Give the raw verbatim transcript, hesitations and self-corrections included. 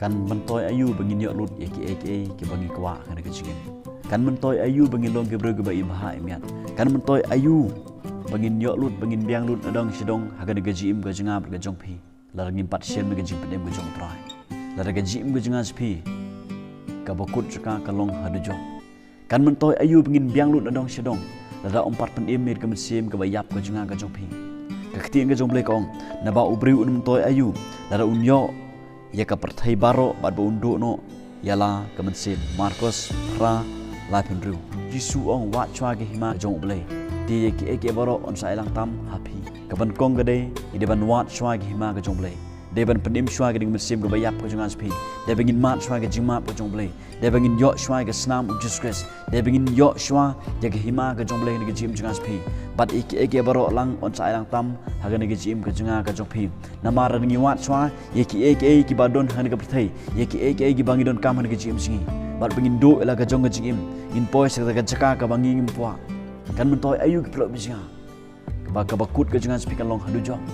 Kan myntoi aïu ba ngin ïoh lut ïa kiei kiei kiba ngi kwah ha kane ka jingim? Kan myntoi aïu ba ngin long ki briew kiba im bha im miat? Kan myntoi aïu ba ngin ïoh lut, ba ngin biang lut na dong sha dong ha kane ka jingim ka jong nga bad ka jong phi, lada ngim pat shem ïa ka jingpynim ka jong U Trai? Lada ka jingim ka jong nga jong phi kaba kut jaka ka long ha dujok, kan myntoi aïu ba ngin biang lut na dong sha dong lada ym pat pynim ïa ka mynsiem kaba ïap ka jong nga ka jong phi? Ka ktien ka jong U Blei ka ong, naba u briew un myntoi aïu lada un ïoh ïa ka pyrthei baroh bad ba un duh noh ïa la ka mynsiem? Markos phra, laiphew hynriew. Jisu ong, wad shuwa ïa ka hima ka jong U Blei, te ïa kiei kiei baroh yn sa ai lang tam ha phi. Ka ban kong ka dei, dei ban wad shuwa ïa ka hima ka jong U Blei, dei ban pynim shuwa ïa ka mynsiem kaba ïap ka jong nga jong phi, dei ba ngin mad shuwa ïa ka jingmap ka jong U Blei, dei ba ngin ïoh shuwa ïa ka snam U Jisu Khrist, dei ba ngin ïoh shuwa ïa ka hima ka jong U Blei ha kane ka jingim jong nga jong phi. Bad ïa kiei kiei baroh lang yn sa ai lang tam ha kane ka jingim ka jong nga ka jong phi. Namar lada ngi wad shuwa ïa kiei kiei kiba don ha kane ka pyrthei, ïa kiei kiei kiba ngi donkam ha kane ka jingim jong ngi, bad ba ngin duh ïa la ka jong ka jingim, ngin poi sha kata ka jaka kaba ngi ngim kwah, kan myntoi aïu, ki paralok ba jong nga, kaba, kaba kut ka jong nga jong phi kan long ha dujok?